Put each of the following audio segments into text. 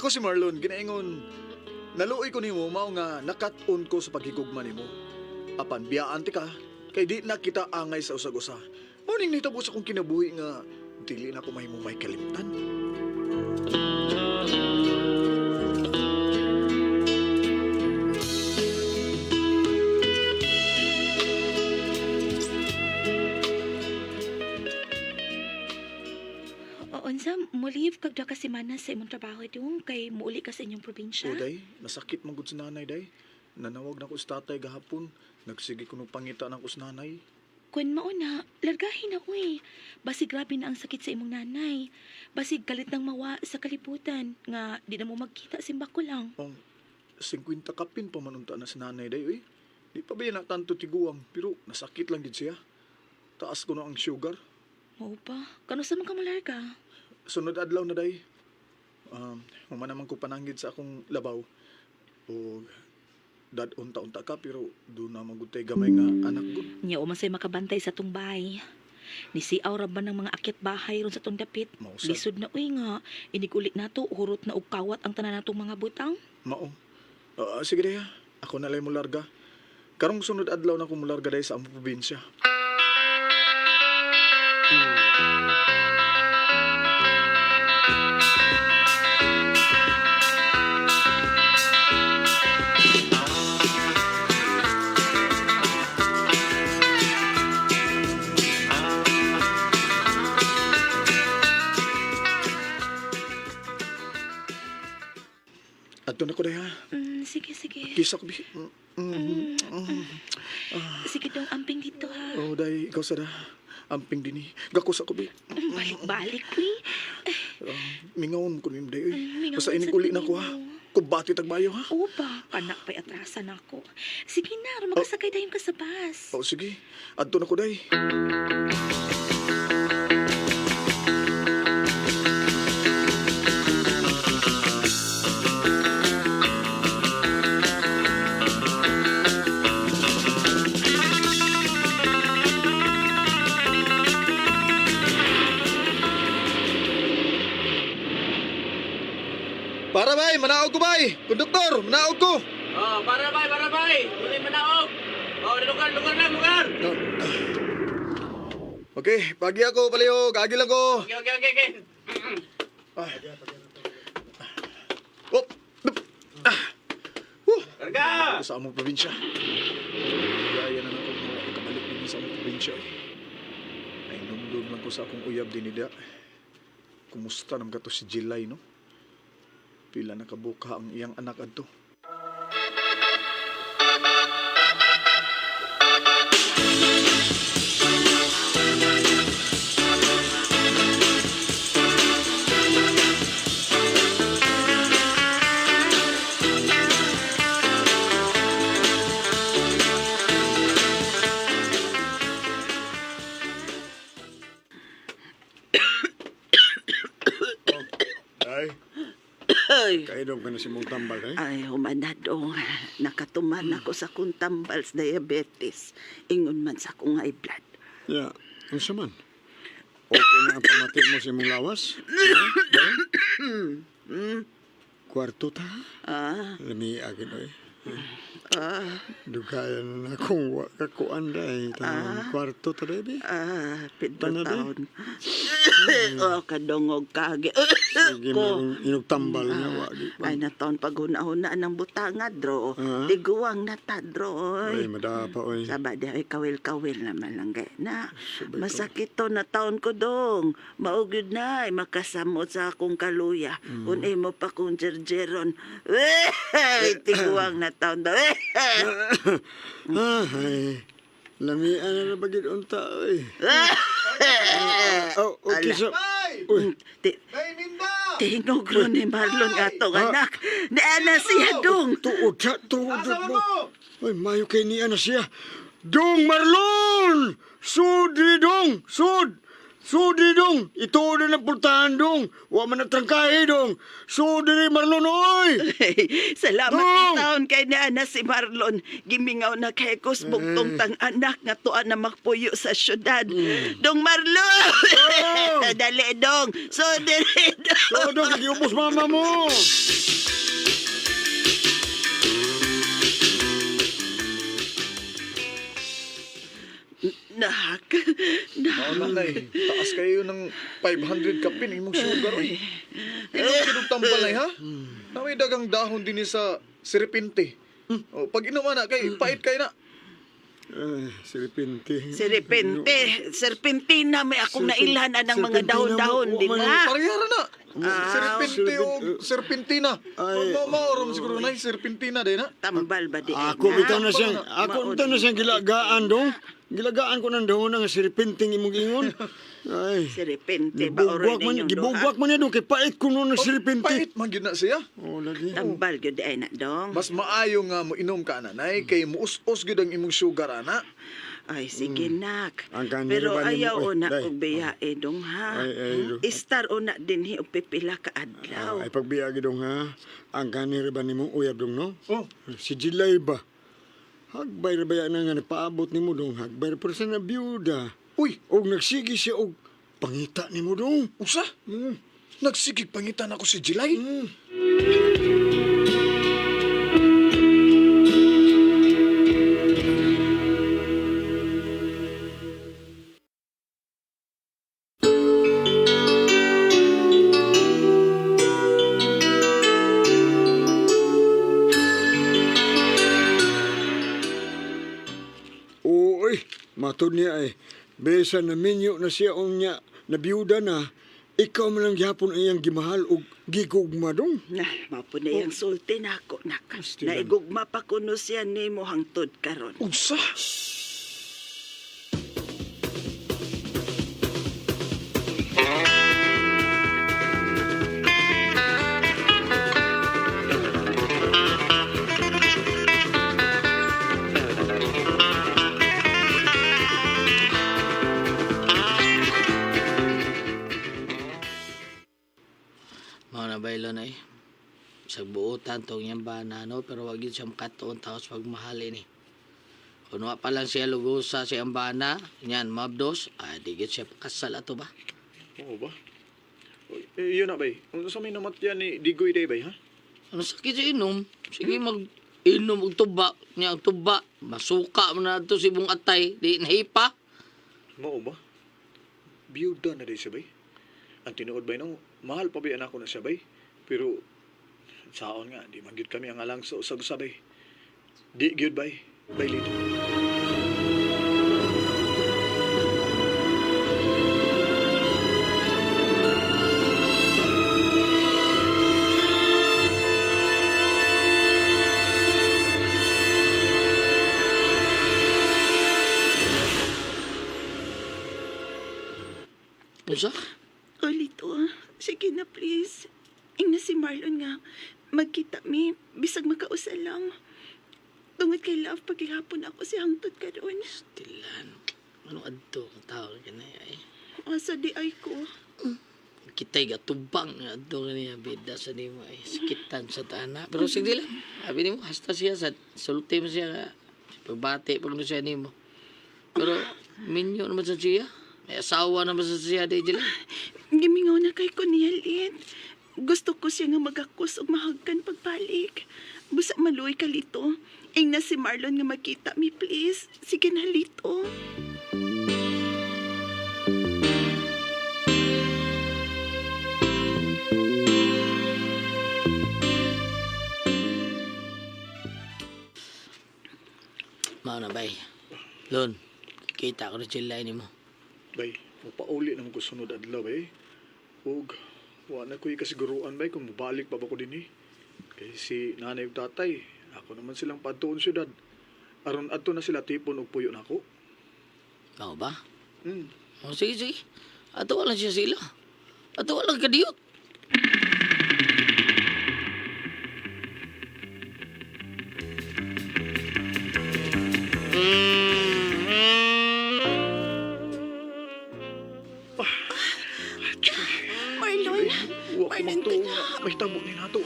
Ako si Marlon, ginaingon, naluoy ko nimo mao nga nakat-on ko sa paghigugma nimo. Apan biyaan ti ka, kay di na kita angay sa usag-usa. Mao ning nahitabo sa akong kinabuhi nga dili na ko mahimong may kalimtan. O, unsa, mo-leave kag duha ka semana sa imong trabaho dong kay muuli ka sa inyong probinsya. O day, nasakit man gud si nanay day. Nanawag na ko sa tatay gahapon. Nagsige ko nung pangita na ko sa nanay. Kun mao na, largahin na uy. Basig grabe na ang sakit sa imong nanay. Basig galit ng mawa sa kalibutan nga di na mo magkita simba ko lang. Ang 50 kapin pa man unta na si nanay day, uy. Di pa ba yan na tanto tiguang, pero nasakit lang gid siya. Taas ko na ang sugar. Mao pa, kano sa man ka malarga? Sunod adlaw na day. Human naman ko pananggid sa akong labaw. O dad unta-unta ka pero doon na magutay gamay nga anak gud. Nya o man say makabantay sa tong bahay. Ni si Aura ba ng mga akyat bahay ron sa tong dapit? Mausad. Lisod na uy nga. Inig-ulit nato, hurot na og kawat ang tanan natong mga butang. Mao. Ah, sige day ha. Ako na lang mo larga. Karong sunod adlaw na ko mularga day sa among probinsya. Adto na ko day ha. Sige, sige. Kisa ko bi. Mm, mm. Sige dong, amping dito ha. Oh, day, ikaw sada. Amping dinhi. Gako sa ko bi. Balik-balik, uy. Mingawon ko nim day. Uy. Mingawon Basta inig sa uli na ko ha. tingin mo. Kubati tagbayo ha. Oo ba? Kanak pa'y atrasan ako. Sige na, aron makasakay dayon ka sa bus. Oh, sige. Adto na ko day. Para bay, manaog ko bay. Konduktor, manaog ko. Oh, para bay, para bay. Muli manaog. Oh, lugar, lugar lang, lugar. No. Okay, pagi ako palihog, agi lang ko. Okay. Ah. Oh. Ah. Huh. Karga! Ako sa among probinsya. Gaya na lang ko kabalik din sa among probinsya. Eh. Ay, numdum lang ko sa akong uyab din nida. Kumusta naman kato si Jilay, no? Pila na kabuka ang iyang anak adto. Ay, Ay, kainom ka na si mong tambal, eh? ay humanadong. Nakatuman ako sa kong tambal sa diabetes. Ingon man sa akong high blood. Ya, unsa man? Okay na ang pamati mo sa imong lawas? Ha? Day? Kwarto ta? Ah, Lami agin, oy. ah, Dugayan na akong wa ka kuan day. Tanang kwarto ta, day, bi? ah, pito Tana, day. taon. Oh, kadungog kagi. Sige, Ko. marong inog tambal niya, wa. Di pa. Ay, nataon paghuna-huna ng butanga, dro. Ah. Tiguang na ta, dro. Ay, Oy. madapa, oy. Saba di ay kawil-kawil naman lang gay na. Sabay ka. Masakit to na taon ko dong. Maugid na ay makasamot sa akong kaluya. Kung imo pa kong jerjeron. Eh, tiguang na taon daw. Eh, Ah, ay. Lamian na na bagid unta, oy. Oh, okay, Ala. so. Bay! Uy, Ti- Bay, Minda! Tingog ron ni Marlon atong anak. Ni ana siya dong. tuod sa, tuod Asa man mo. mo? Uy, mayo kay niya na siya. Dong Marlon! Sud, diri, dong! Sud! Sudi dong! Ito na ng pultahan dong! Wa man natrangkahe dong! Sudi ni Marlon oy! Salamat Dong! taon kay niya na si Marlon. Gimingaw na kay kus bugtong tang anak nga tuan na magpuyo sa syudad. Dong Marlon! Dong! Dali dong. So dili dong. So dong, kagiubos mama mo! Nak. Nak. Mao na nay, taas kayo ng 500 kapin imong sugar oy. Inom gyud og tambal nay ha? Naway dagang dahon dinhi sa siripinte. Oh, pag inom ana kay pait kay na. Ay, siripinte. Serpente, serpentina may akong nailhan anang mga Serpentina dahon-dahon mo, din wa man- ha. Parehara na. Serpente o serpentina. Ay. Mao mao rom siguro nay serpentina din na. Tambal ba di ay Ako na? bitaw na siyang, ako bitaw na siyang gilagaan dong. Gilagaan ko ng dahon nga siripinting imong ingon. Ay. Serpente ba oroy Gibugwak man, ninyong duha? gibugwak man niya dong kay pait ko noon ng siripinte. Pait man gyud na siya. Oh, lagi. Tambal gyud ay na dong. Mas maayo nga mo inom ka na nay kay muus-us gyud ang imong sugar ana. Ay sige nak. Ang kanila Pero ba nimo- ayaw Uy, o na day. og biyae dong ha. Ay, ay, dong. Istar o na dinhi og pipila ka adlaw. Ay pagbiya gid dong ha. Ang kanira ba nimong uyab dong no? Oh, Si Jilay ba? Hagbay ra ba yan nga napaabot nimo dong? Hagbay ra pero sa nabiyuda. Uy, Og nagsige siya og pangita nimo dong. usa? Mm. Nagsigig pangitan ako si Jilay. Mm. Uy, matod niya eh. Besa na minyo na siya unya, na biyuda na, ikaw man lang gihapon ang iyang gimahal og gigugma dong. Na, mao po na iyang sulti nako nak. Pastilan. Naigugma pa kuno siya nimo hangtod karon. Unsa? Mao na bailo na eh. Sa buotan tong iyang bana no, pero wag yun siya makatuon tapos pagmahal ini. Kung wa pa lang siya lugosa sa iyang bana, yan, mabdos, ay di gyud siya pakasal ato ba? Oo ba? Uy, eh, yun na bay. Unsa may namatyan ni Digoy day bay ha? Ano sakit sa inom? Sige mag inom og tuba, niya ang tuba, masuka man na ato si ibong atay, di nahipa. Mao ba? Biyuda na day siya bay. Ang tinuod bay no, mahal pa bay anak ko na siya bay. Pero saon nga di man gyud kami ang alang sa usag-usa bay. Di gyud bay. Bay lito. Unsa? Ulito, sige na please. Ingna si Marlon nga magkita mi bisag makausa lang. Tungod kay love paghihapon ako si hangtod karon. Tilan. Ano adto ang tao kanay ay. Asa di ay ko. Kitay gatubang nga adto kaniya bida sa nimo ay sakitan sa tana. Pero sige lang. Sabi nimo hasta siya sa sulti mo siya nga pagbati pag no siya nimo. Pero minyo naman sa siya. May asawa naman sa siya di dila. Gimingaw na kay ko niya, Lin. Gusto ko siya nga magakos ug mahagkan pagbalik. Busa maluoy ka lito. Ingna si Marlon nga makita mi, please. Sige na, Lito. Mao na bay. Lon, kita ko na sila nimo. Bay, mopauli na mo ko sunod adlaw bay. Ug wa na ko'y kasiguruan bay kung mobalik pa ba ko dinhi. Kay si nanay ug tatay, ako naman silang padtuon syudad. Aron adto na sila tipon og puyo nako. Mao ba? Mm. O, sige, sige. Ato lang siya sila. Ato lang kadiyot. Marlon, Wa ko Marlon magtuo ka nga may tabo ni nato.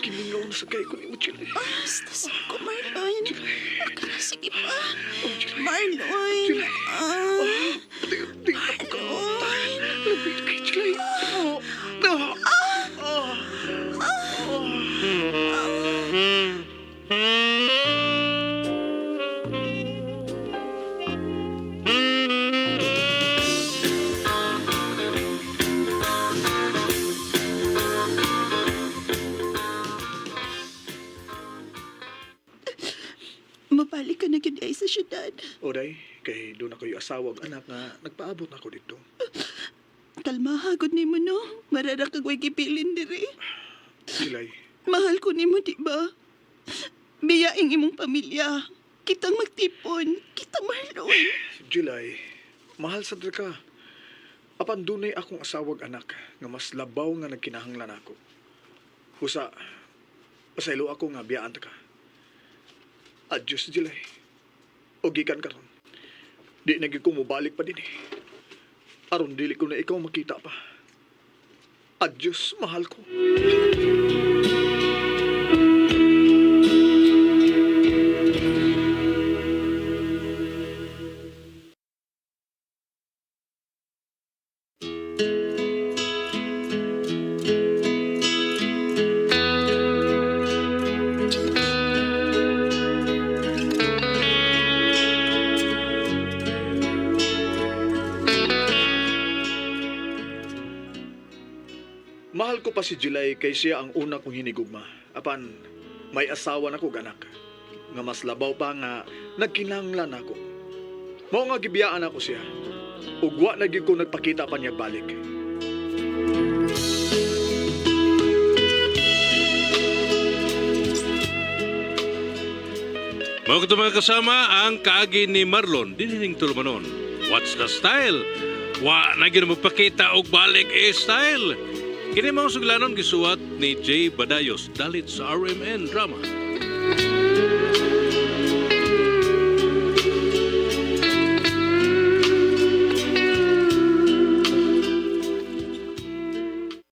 Kimingaw na sa kay ko nimo, Chilay. Basta ko, Marlon. Akala, sige pa. Oh, Chilay. Marlon. Chilay. Ah, Di, di na ko ka. Labi kay Chilay. Oh, ah, ah, ah. Mabalik ka na gyud ay sa syudad. Oday, kay doon ako yung asawa ug anak nga nagpaabot na ako dito. Kalma gud nimo no. Marara kag way gibilin diri. Chilay, Mahal ko nimo, di ba? Biyaing imong pamilya. Kitang magtipon, kitang Marlon. July, mahal sa ka. Apan dunay akong asawag anak nga mas labaw nga nagkinahanglan ako. Usa, pasaylo ako nga biyaan ta ka. Adios, July. O gikan karon. Di na gyud ko mobalik pa din eh. Aron dili ko na ikaw makita pa. Adios, mahal ko. Mahal ko pa si July kay siya ang una kong hinigugma. Apan, may asawa na ko ganak. Nga mas labaw pa nga nagkinahanglan ako. Mao nga gibiyaan ako siya. Ug wa na gyud ko nagpakita pa niya balik. Mao kato mga kasama ang kaagi ni Marlon dinhining tulumanon. What's the style? Wa na gyud magpakita og balik e style. Kini mao suglanon gisuwat ni Jay Badayos dalit sa RMN Drama.